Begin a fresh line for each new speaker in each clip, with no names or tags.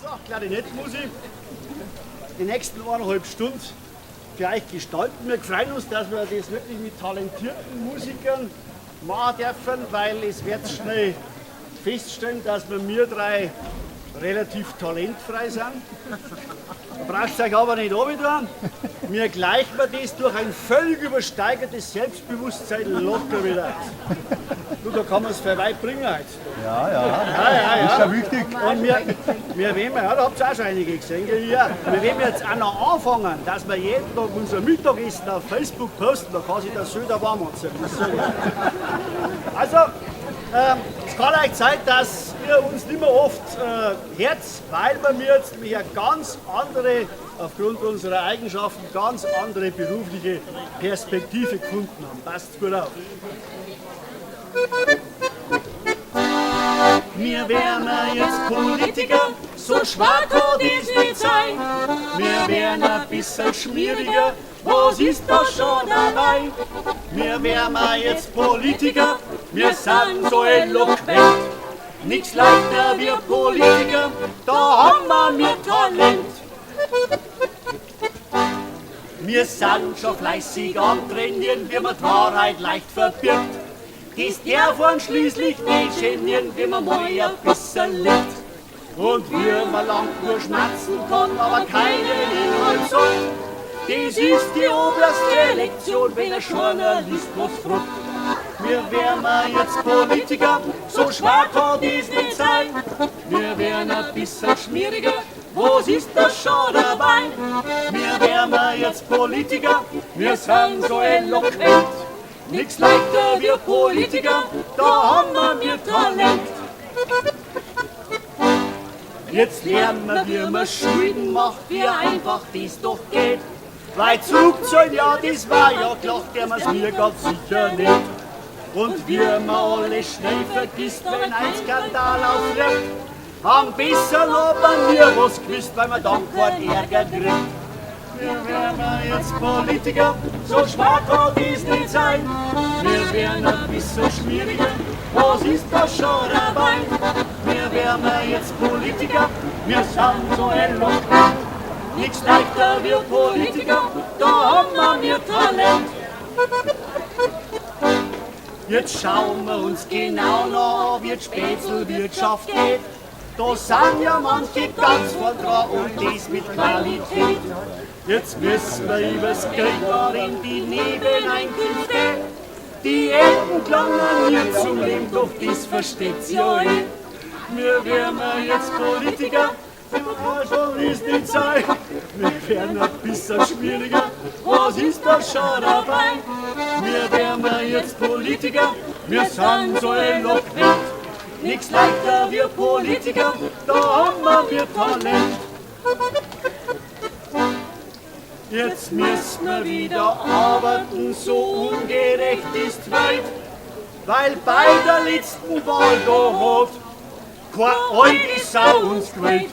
So, Klarinettmusik. Die nächsten 1,5 Stunden für euch gestalten. Wir freuen uns, dass wir das wirklich mit talentierten Musikern machen dürfen, weil es wird schnell feststellen, dass wir drei relativ talentfrei sind. Da braucht ihr euch aber nicht runter. Mir gleicht man das durch ein völlig übersteigertes Selbstbewusstsein locker wieder aus. Du, da kann man es für weit bringen heute.
Ja, ja.
Ja.
Ist ja wichtig.
Und wir wollen, ja, da habt ihr auch schon einige gesehen, gell? Ja. Wir wollen jetzt auch noch anfangen, dass wir jeden Tag unser Mittagessen auf Facebook posten, da kann sich der Söder warm anziehen. Also, es kann euch sein, dass ihr uns nicht mehr oft hört, weil wir jetzt nämlich eine ganz andere, aufgrund unserer Eigenschaften, ganz andere berufliche Perspektive gefunden haben. Passt gut auf. Wir wären jetzt Politiker, so schwer kann das nicht sein. Wir wären ein bisschen schmieriger, was ist da schon dabei? Wir wären jetzt Politiker, wir sind so eloquent. Nichts leichter wie Politiker, da haben wir Talent. Wir sind schon fleißig am Trainieren, wie man die Wahrheit leicht verbirgt. Das darf man schließlich nicht genieren, wenn man mal ein bisschen liegt. Und wie man lang nur schmerzen kann, aber keinen Inhalt sagt. Das ist die oberste Lektion, wenn ein Journalist was fragt. Wir wären jetzt Politiker, so schwer kann das nicht sein. Wir wären ein bisschen schmieriger, was ist das schon dabei? Wir wären jetzt Politiker, wir sind so eloquent. Nix leichter wie Politiker, da haben wir Talent. Jetzt lernen wir, wie man Schulden macht, wie einfach das doch geht. Weil zurückzahlen, ja, das war ja klar, der man's mir ganz sicher nicht. Und wie man alles schnell vergisst, wenn ein Skandal auffliegt, am besten haben wir was gewusst, weil man dann keinen Ärger kriegt. Wir wären jetzt Politiker, so schwer kann das nicht sein. Wir wären ein bisschen schmieriger, was ist da schon dabei? Wir wären jetzt Politiker, wir sind so eloquent. Nichts leichter wie Politiker, da haben wir Talent. Jetzt schauen wir uns genau noch an, wie die Spätzlewirtschaft geht. Da sind ja manche ganz vorn dran und das mit Qualität. Jetzt müssen wir übers Geld in die Nebeneinkünfte. Die Elten klangen mir zum Leben, doch das versteht's ja eh. Wir wären jetzt Politiker, schon ist nicht sein. Wir wären ein bisschen schwieriger, was ist da schon dabei? Wir wären jetzt Politiker, wir sind so eloquent. Nix leichter wie Politiker, da haben wir Talent. Jetzt müssen wir wieder arbeiten, so ungerecht ist die Welt, weil bei der letzten Wahl da hat keine alte Sau uns gewählt.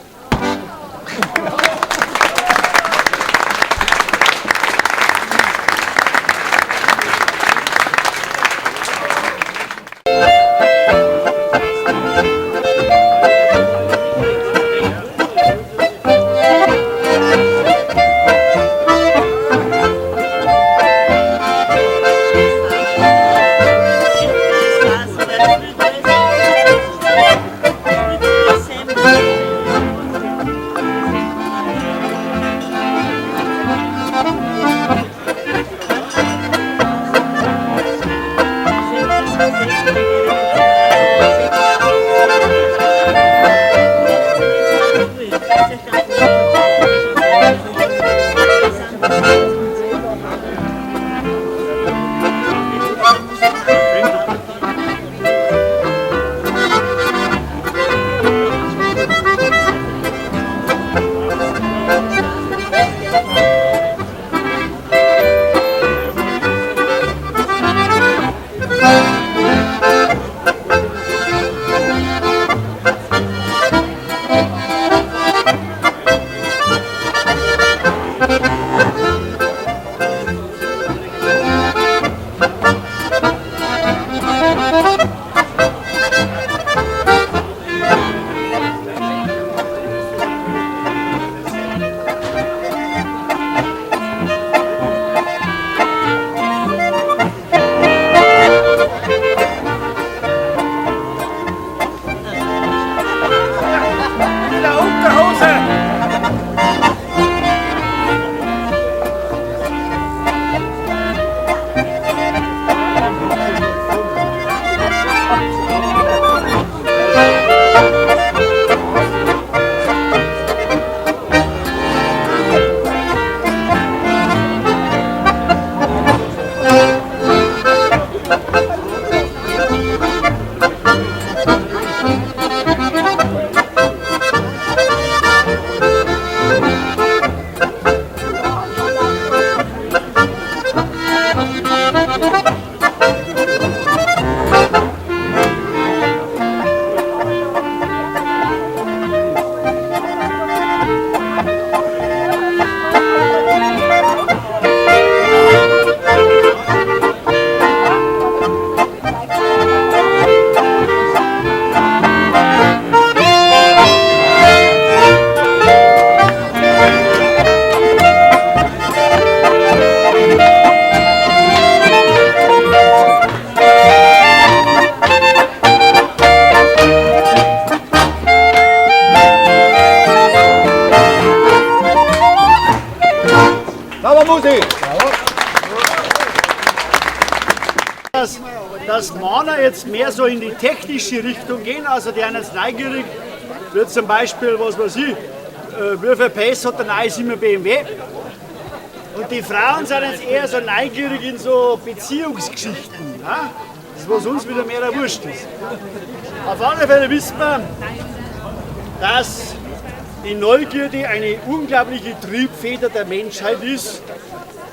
Bravo, Musi!
Dass Männer jetzt mehr so in die technische Richtung gehen, also die sind jetzt neugierig, wird zum Beispiel, was weiß ich, wie viel PS hat der neue 7 BMW? Und die Frauen sind jetzt eher so neugierig in so Beziehungsgeschichten, ne? Das ist, was uns wieder mehr wurscht ist. Auf alle Fälle wissen wir, dass die Neugierde eine unglaubliche Triebfeder der Menschheit ist.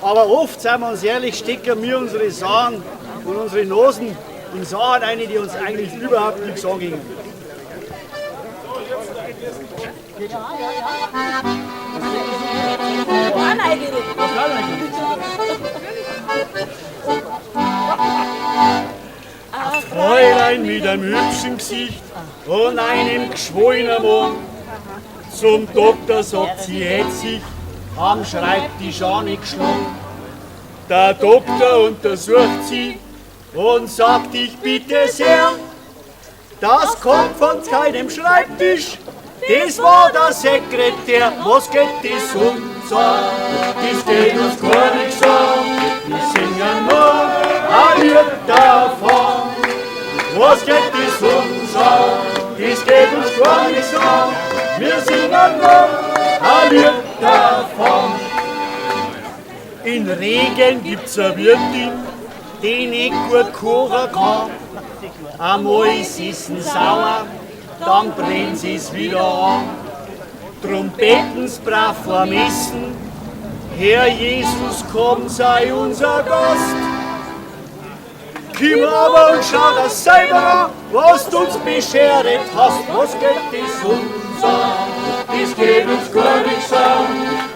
Aber oft, seien wir uns ehrlich, stecken wir unsere Sachen und unsere Nosen in Sachen rein, die uns eigentlich überhaupt nichts angehen. Ein Fräulein mit einem hübschen Gesicht und einem geschwollenen Mund. Zum Doktor sagt, sie hätt sich am Schreibtisch angeschlagen. Der Doktor untersucht sie und sagt, ich bitte sehr, das kommt von keinem Schreibtisch, das war der Sekretär. Was geht das uns an? Das geht uns gar nichts an. Wir singen nur ein Lied davon. Was geht das uns an? Das geht uns gar nichts an. Wir singen nur ein Lied davon. In Regen gibt's eine Wirtin, die nicht gut kochen kann. Einmal ist sie sauer, dann brennt sie's wieder an. Drum beten's brav vorm Essen, Herr Jesus, komm, sei unser Gast. Komm aber und schau das selber an, was du uns bescheret hast. Was geht das uns an? Das geht uns gar nichts an.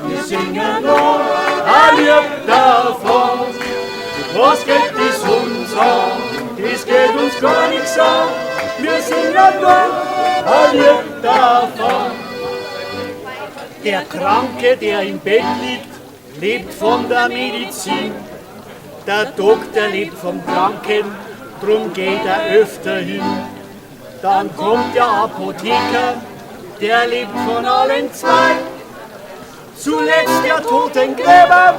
Wir singen nur ein Lied davon. Was geht das uns an? Das geht uns gar nichts an. Wir singen nur ein Lied davon. Der Kranke, der im Bett liegt, lebt von der Medizin. Der Doktor lebt vom Kranken, drum geht er öfter hin. Dann kommt der Apotheker, der lebt von allen zwei. Zuletzt der Totengräber,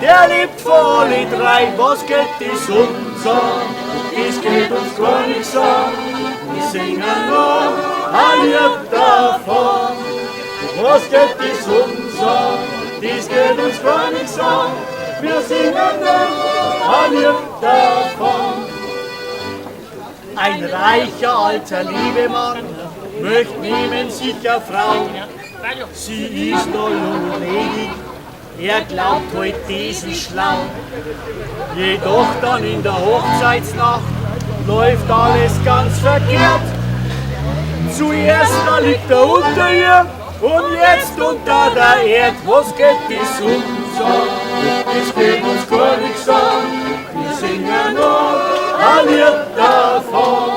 der lebt von alle drei. Was geht das uns an? Das geht uns gar nichts an. Wir singen nur ein Lied davon. Was geht das uns an? Das geht uns gar nichts an. Wir singen nur ein Lied davon. Ein reicher alter Lebemann möchte nehmen sich eine Frau. Sie ist noch jung und ledig, er glaubt heut, das ist schlau. Jedoch dann in der Hochzeitsnacht läuft alles ganz verkehrt. Zuerst da liegt er unter ihr und jetzt unter der Erd. Was geht das uns an? Das geht uns gar nichts an. Wir singen nur ein Lied davon.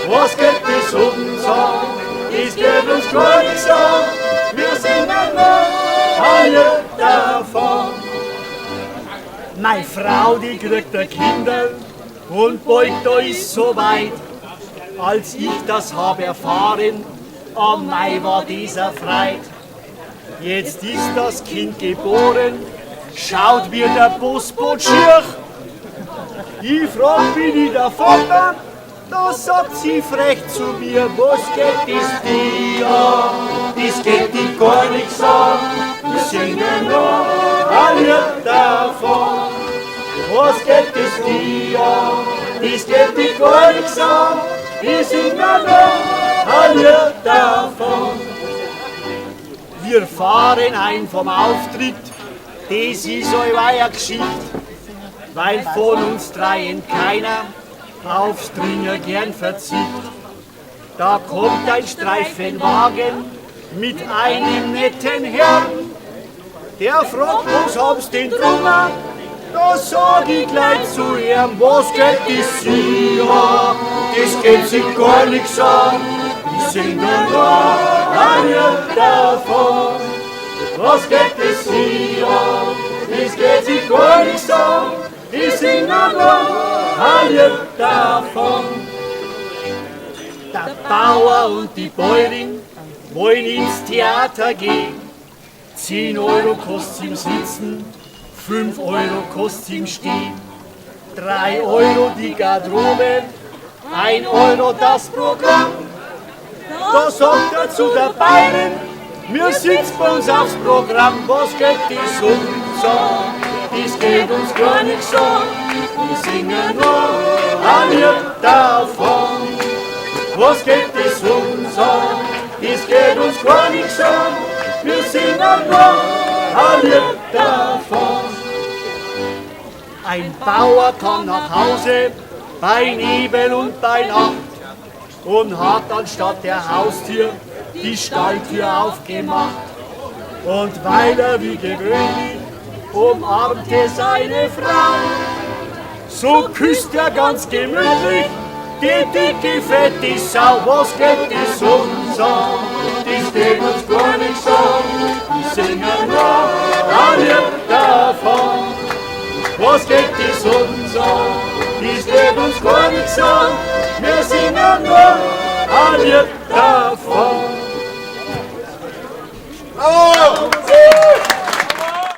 Was geht das uns an? Das geht uns gar nichts an. Wir singen nur ein Lied davon. Meine Frau, die kriegt ein Kinder und bald da ist so weit. Als ich das hab erfahren, am Mai war dieser Freit. Jetzt ist das Kind geboren, schaut mir der Busboot schier. Ich frag, bin ich der Vater? Da sagt sie frech zu mir, was geht das dir an? Das geht dich gar nichts an. Wir singen nur ein Lied davon. Was geht das dir an? Das geht dich gar nichts an. Wir singen nur ein Lied davon. Wir fahren heim vom Auftritt, das ist allweil eine Geschichte, weil von uns dreien keiner aufs Trinken gern verzicht. Da kommt ein Streifenwagen mit einem netten Herrn, der fragt, was haben's denn drungen? Da sag ich gleich zu ihm, was geht das sie an? Das geht sich gar nichts an. Wir singen nur ein Lied davon. Was geht das sie an? Das geht sich gar nichts an. Wir singen nur ein Lied davon. Der Bauer und die Bäuerin wollen ins Theater gehen. 10 Euro kostet's im Sitzen, 5 Euro kostet's im Steh, 3 Euro die Garderobe, 1 Euro das Programm. Da sagt er zu der Bayerin, mir sitzt bei uns aufs Programm, was geht das uns an? Das geht uns gar nichts an, wir singen nur ein Lied davon. Was geht das uns an? Das geht uns gar nichts an, wir singen nur ein Lied davon. Ein Bauer kam nach Hause bei Nebel und bei Nacht und hat anstatt der Haustür die Stalltür aufgemacht. Und weil er wie gewöhnlich umarmte seine Frau, so küsst er ganz gemütlich die dicke, fette Sau. Was geht das uns an? Das geht uns gar nichts an. Wir singen nur ein Lied davon. Was geht das uns an? Das geht uns gar nichts an. Wir singen nur ein Lied davon.
Bravo!